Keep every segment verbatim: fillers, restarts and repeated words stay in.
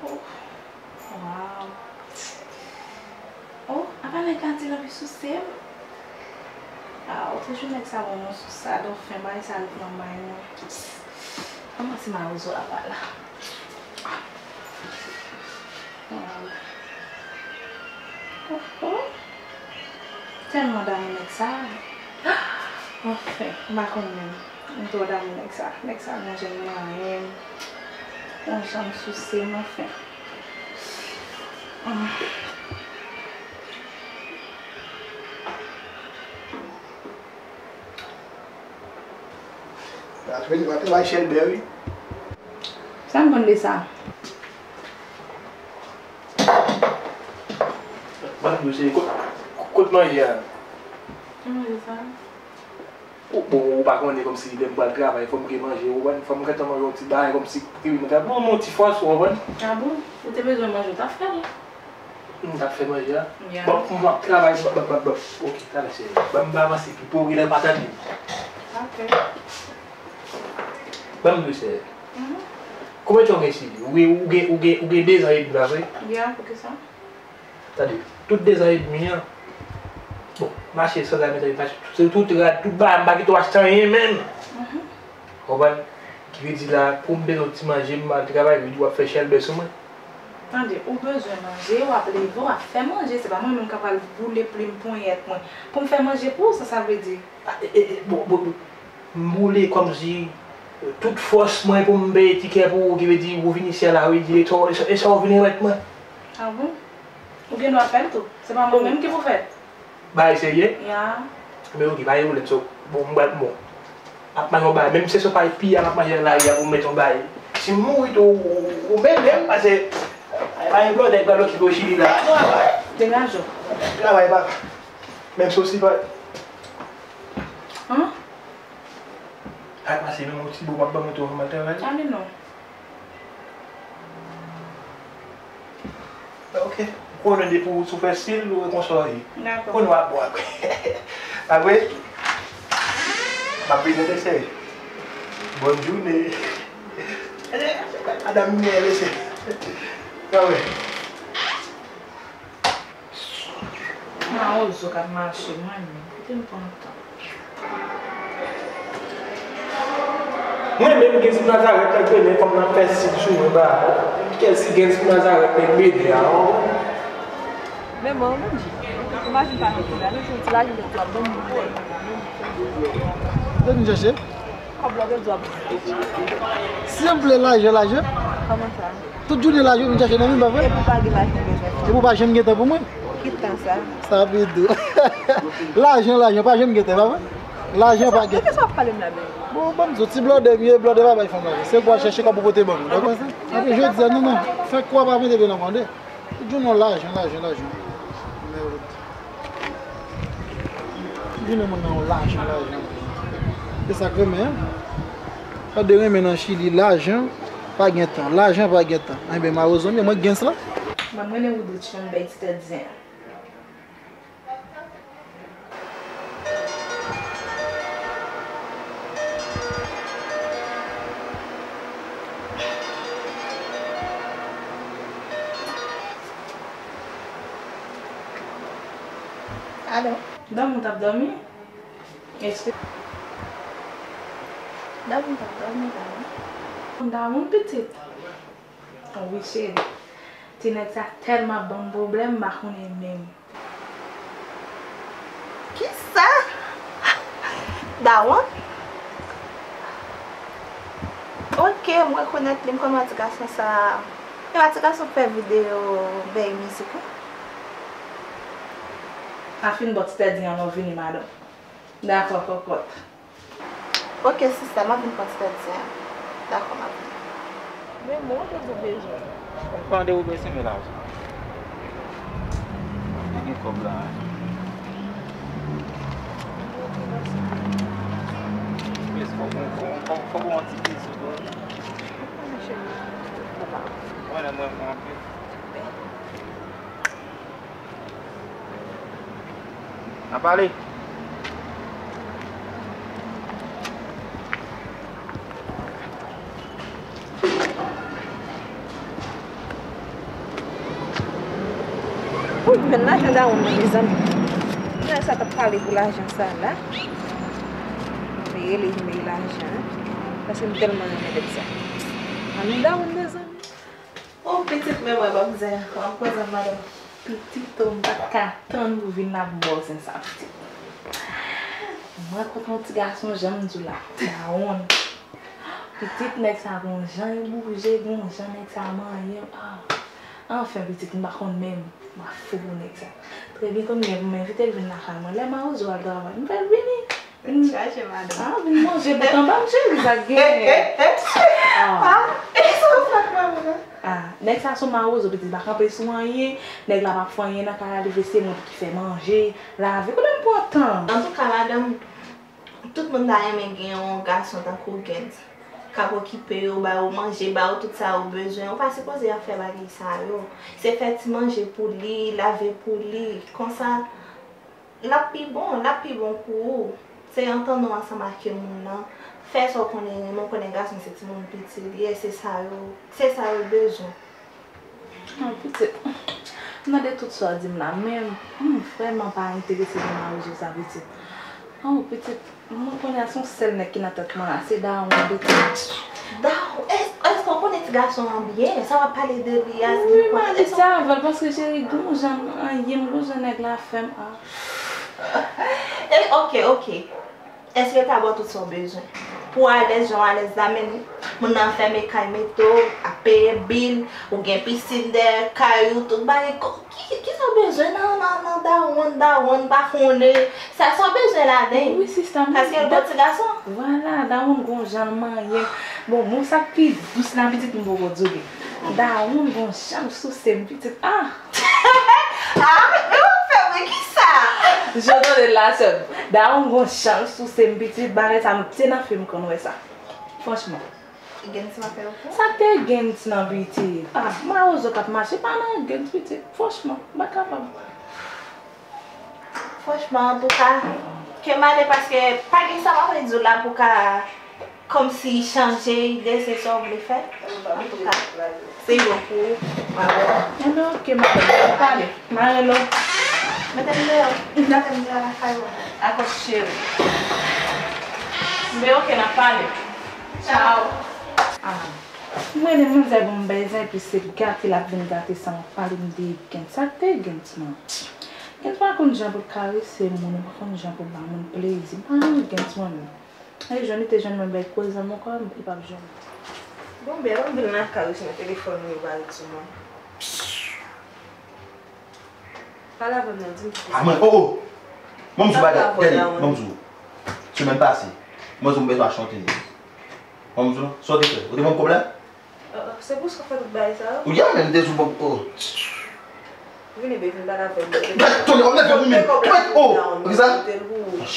Oh, waw. Oh, apa nèg la di l anvi souse m? Ah, otrejou nèg sa ban m yon sous sa, donk fen bagay sa ret nan may mwen. Kòman si mawozo a pa la? Waw. Oh, oh. Tèlman damou nèg sa. Anfen, m pa konn menm. M twò damou nèg sa. Nèg sa gon jan l manyen m, gon jan l souse m, anfen. Sa vle di w ap travay chèlbè, wi. Sa m konn de sa? Ban m di w, cheri, kot, kot manje a? Ki manje sa? Ou, bon, ou pa konnen kòmsi lè m pral travay, fò m gen manje, ou konprann? Fò m gentan manje yon ti bagay, kòmsi pou ke m ta ban m yon ti fòs, ou konprann? Ah bon? Ou te bezwen manje, ou t ap fè l. M t ap fè manje a? Yeah. Bon, m ap travay, ba, ba, ba, ba. Ok, talè, cheri. Ban m avanse pi pou ou genlè pa tande m. Ok. Ban m di w, cheri. Mhm. Konbyen tan w gen, cheri? Ou gen, ou gen, ou gen, ou gen dezan edmi, pa vre? Yeah, poukisa? Tande, tout dezan edmi an, bon, mache san zam, tande, mache, se tout rad, tout bagay, m pa kite w achte anyen menm. Mhm. Konprann? Ki vle di la, pou m bezwen ti manje, m al travay, vle di w ap fè chèlbè sou mwen. Tande, ou bezwen manje, w ap leve, w ap fè manje, se pa mwen menm k ap al boule plim ponyèt mwen pou m fè manje pou ou, sa sa vle di? Ah, e, e, e, bon, bon, bon. M boule kòmsi, euh, tout fòs mwen pou m peye tikè pou ou, ki vle di ou vin isi a la, wi, di, e sa, e sa, e sa ou vin remèt mwen. Ah bon? Ou gen dwa fè l tou. Se pa mwen menm ki pou fè l. Bagay serye? Ya. Men ok, pa gen pwoblèm, so, bon, m pral, bon. M ap manje yon bagay, menm si se yon pay piya m ap manje nan lari a pou m mete yon bagay. Si m mouri tou, ou, ou, ou menm, menm, paske, pa gen blòdè k pral okipe w Chili la. Degaje w. Travay, papa. Menm si w si pa. An? Al pase menm yon ti bo, m ap ban mwen tou anvan m al travay. Ale non. Ok. Ou konnen depi w sou fè stil, ou konsa w ye. Dakò. Konnen w ap bwè. Apre, m ap vini, mesye. Bòn jounen. Madanm mwen, mesye. Sa w ye? Mawozo k ap mache, mwen menm, kite m pran tan. Mwen menm, Gens pou Nazarèt la k mennen fanm nan fè sid sou mwen ba. Kèl si Gens pou Nazarèt nèg mennen a, oh. Men bon, Bondye, imajine pa mete la, nou se yon ti lajan de twa bon moun. Ou te vin chèche? Kòb la ou te di w ap. Si m vle lajan, lajan. Kòman sa? Tout jounen lajan vin chache nan men m, pa vre? Epi w pa gen lajan bezwen fè. Epi w pa janm gen tan pou mwen. Ki tan sa? Sa pi dou. Lajan, lajan, pa janm gen tan, pa vre? Lajan pa gen tan. De kisa w ap pale m la menm? Bon, ban m di w, ti blòdè m ye, blòdè pa bay fanm lajan. Se pou w al chache kòb pou pote ban m, dakò? Epi jodi a, non, non, fè kwa pa mete pye nan kòde. Tout jounen lajan, lajan, lajan. Mèd. Vin nan moun nan yon lajan, lajan. Se sa k renmen an. Sa de renmen nan Chili, lajan pa gen tan, lajan pa gen tan. Enben, mawozo m ye, mwen Gens la. Mwen, mwen renmen woudou tchanm bèy ti tèt zen an. Alo? Dòmi w t ap dòmi? Èske dòmi w t ap dòmi la, wi. Dawonn pitit. Wi, cheri. Ti nèg sa tèlman ap ban m pwoblèm, m pa konnen menm. Kisa? Dawonn? Ok, m rekonèt li, m konn wè ti gason sa. E pa ti gason k fè videyo bèy mizik la? A fin bò ti tèt zen an non, vini madanm. Dakò, kòkòt. Ok, sista, m ap vin pran ti tèt zen an. Dakò, m ap vin. Men mwen, ou te di w bezwen. Ou pa dewoule sime lajan. Li gen kòb la. Yes, fòk ou, fòk, fòk, fòk ou yon ti plis, ou konprann? Mwen, mwen, mwen, anpil. N a pale. Ou jwenn lajan dawonn nan, mezanmi. Nèg sa t ap pale pou lajan sa la. Mwen rele, mwen rele lajan. Paske m tèlman renmen nèg sa. An nou dawonn, mezanmi. O pitit, men mwen, banm zen ankò. M kwè zan madanm. Pitit, o, m pa t ka tann pou vin la pou m ba w zen sa, pitit. M rankontre yon ti gason, jan m di w la, dawonn. Pitit, nèg sa gon jan li bouje, gon jan nèg sa manyen. Ah. Anfen, pitit, m pa konn menm. M ap fou pou nèg sa. Trè byento, m gen pou m envite l vin lakay mwen. Lè mawozo al travay, m fè l vini. Tèt chaje, madanm. Ah, vin manje bout anba m, cheri, sa k genyen? Ah. Ah, e sa w fè ak madanm nan? Ah, nèg sa se yon mawozo, pitit, pa kanpe sou anyen. Nèg la pa fè anyen nan kay la, li vle se mwen ki fè manje, lave. Kote m pran tan? Antouka, madanm, tout moun ta renmen gen yon gason tankou Gens k ap okipe yo, ba yo manje, ba yo tout sa yo bezwen. Ou pa sipoze ap fè bagay sa yo. Se fè ti manje pou li, lave pou li. Konsa, l ap pi bon, l ap pi bon pou ou. Se antann ou ansanm ak moun nan. Fè sa w konnen renmen, w konnen gason se timoun piti li ye, se sa yo, se sa yo bezwen. Oh, pitit, m tande tout sa w di m la, men m vrèman pa enterese nan mawozo sa, pitit. Oh, pitit, mwen konnen se yon sèl nèg ki nan tèt mwen la, se dawonn, pitit. Dawonn, èske w konnen ti gason an byen? Sa w ap pale de li a, wi, m ap di sa avè l, paske cheri, gon jan m anyen m, gon jan nèg la fè m, ah. E, oke, oke. Èske l ka ba w tout sa w bezwen? Pou w alèz, jan w alèz la, men moun nan fèmen kay mete w, ap peye bil, ou gen pisin dèyè kay ou, tout bagay. Ko-, ki, ki, ki sa w bezwen nan, nan, nan dawonn, dawonn, pa konnen. Sa, sa w bezwen ladan l? Wi, sista, m... Paske l gon ti gason. Vwala, dawonn gon jan l manyen. Bon, mo sa k pi dous la, pitit, m poko di w li. Dawonn gon jan l souse m, pitit. Ah! Ah, men w ap fè mwen kisa? Jodi la, sè m. Dawonn gon jan l souse m, pitit, bagay sa, m te nan fim kon wè sa. Franchman. Gen ti m ap fè yo pou? Sa te gen ti nan, pitit. Ah, mawozo k ap mache, pa nan gen ti, pitit. Franchman, m pa kapab. Franchman, antouka, ke m ale paske pa gen sa m ap di w la pou ka kòmsi chanje ide, se sa w vle fè. Antouka, se bon pou ou. Enben, oke, madanm, m ap pale. M a rele w. Mete m deyò. Mete m deyò lakay ou. Dakò, cheri. Enben, oke, n ap pale. Tchao. Ah. M rele manzè pou m bay zen, epi se gate l ap vin gate san m ap pale m de Gens. Sa k te Gens nan? Gens pa konn jan pou l karese moun, li pa konn jan pou l ba moun plezi. M pa renmen Gens mwen menm. E jwenn li te jwenn mwen bay koze nan men kò m, li p ap jwenn mwen. Bon, bèl, m vin lakay ou, se nan telefòn ou yo pale sou mwen. Pale avè m non, di m ki... Ah, mwen, oh, oh! Ban m di w bagay, gade, ban m di w. Semèn pase, mwen di w m bezwen achte yon tenis. Ban m di w non, sa w te fè? Ou te ban m kòb la? Oh, oh, se pou sa w fè tout bagay sa yo? Ou ya, men m te sou bon, oh. Vini, baby, vin pale avè m. Mèt tonè, w ap nève m, men. Mèt, oh, ou ki sa?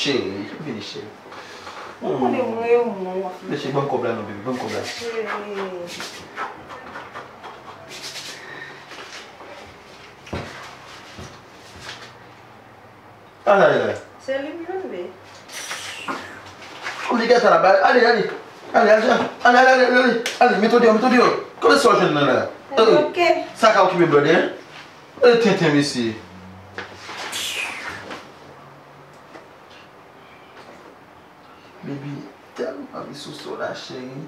Cheri, vini, cheri. Ou konnen mwen renmen w. Mesye, ban m kòb la non, baby, ban m kòb la. Cheri. Ala, ala. Se li m jwenn, be. Ou li gata la, ba, ale, ale. Ale, ale, ale, ale, ale, ale, mete w deyò, mete w deyò. Kòman sa w jwenn nan la? Eh, ok. Sa ka okipe blòdè, hein? Eh, tenten, mesye. Baby, tèlman anvi souse w la, cheri.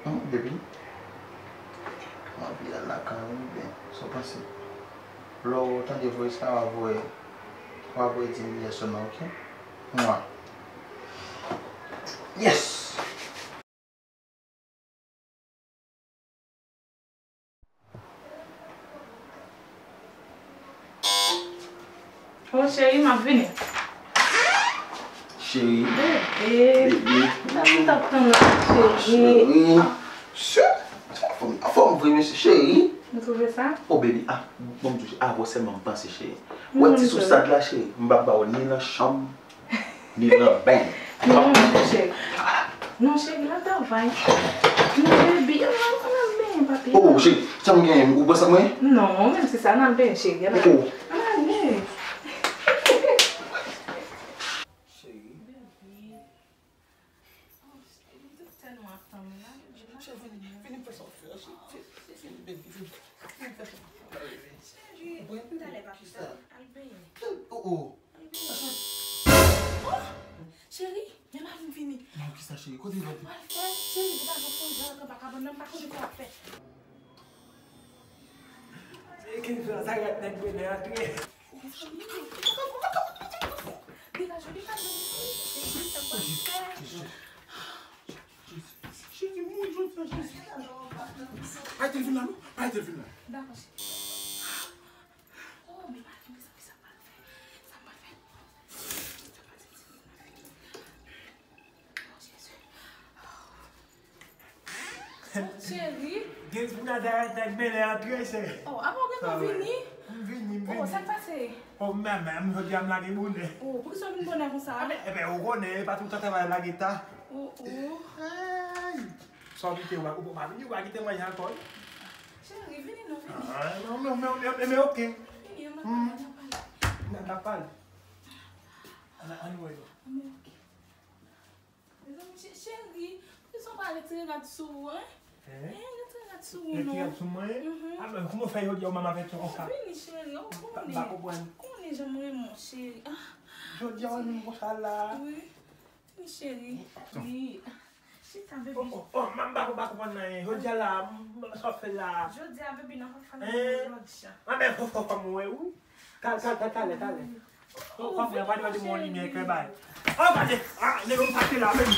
Hmm, baby. M anvi al lakay ou, byen, sa w panse? Lè w tande voice la, w a voye, w a voye di m yes or no, ok? Mwa. Yes! Oh, cheri, m ap vini. Cheri. Bebe. Bebe. Sa m t ap tann la, cheri. Cheri. Chè, sa fòm, fòm vre, mesye, cheri. Ou twouve sa? Oh, baby, ah, bon, m di w, avè w sèlman m panse, cheri. Ou wè ti sousad la, cheri, m p ap ba w ni nan chanm, ni nan beny. Non, non, cheri. Non, cheri, nan travay. Non, baby, ann al, ann al benyen, papi. Oh, oh, cheri, sa m genyen, ou pran sa mwen? Non, menm si sa, ann al benyen, cheri, ann al. Oh. Ann al benyen. Cheri. Baby. Oh, cheri, m te tèlman ap tann ou la, baby, la. Cheri, vini, vini, fè sa w fè, cheri. Vini, baby, vini. Vini, fè sa w fè. Cheri. Pral fè, cheri, li pa janm fè yon jan antre pa kabann nan, m pa konnen sa w ap fè. Se ki jan sa gad nèg mele antre. Degaje w, degaje w, degaje w, sa w pral fè. Jezi, mouri jodi a, Jezi. Arete l vin la, non. Arete l vin la. Dakò, cheri. Oh, men pa gen sa, sa pral fè. Sa pral fè. Sa pral fè. Oh, Jezi. Oh. Cheri. Gen pou Nazarèt nèg mele antre, cheri. Oh, apa w gentan vini? M vini, m vini. Oh, sa k pase? Oh, men, men, m jodi a m lage bonè. Oh, poukisa w vin bonè konsa? Enben, enben, ou konnen, e pa tout tan travay lage ta. Oh, oh. Hey! Sa w kite w, ou pa vini, ou pa kite manje ankò, wi. Cheri, vini non, vini. Ah, non, non, non, men, men, men, ok. Vini, ann ap pale, ann ap pale. N ap pale. Ann, ann wè non. Men ok. Mezanmi, che-, cheri, poukisa w pa retire rad sou ou, en? Hein? Hein, retire rad sou ou non. Retire rad sou mwen? Mhm. Ah, men kòman w fè jodi a ou menm avèk yon konsa? Oh, vini, cheri, oh, konnen. M pa konprann. Konnen jan m renmen w, cheri. Ah. Jodi a ou renmen m konsa la? Wi. Wi, cheri. Wi. Chita, baby. Oh, oh, oh, m pa, m pa konprann anyen. Jodi a la, m, m, sa w fè la? Jodi a, baby, n ap fè yon lòt jan. Ah, men fò, fò, fò m wè, wi. Talè, talè, talè, talè. Oh, fò m wè, pa di, pa di, mon limyè, kè bay. Oh, gade, ah, nèg yo pase la, baby.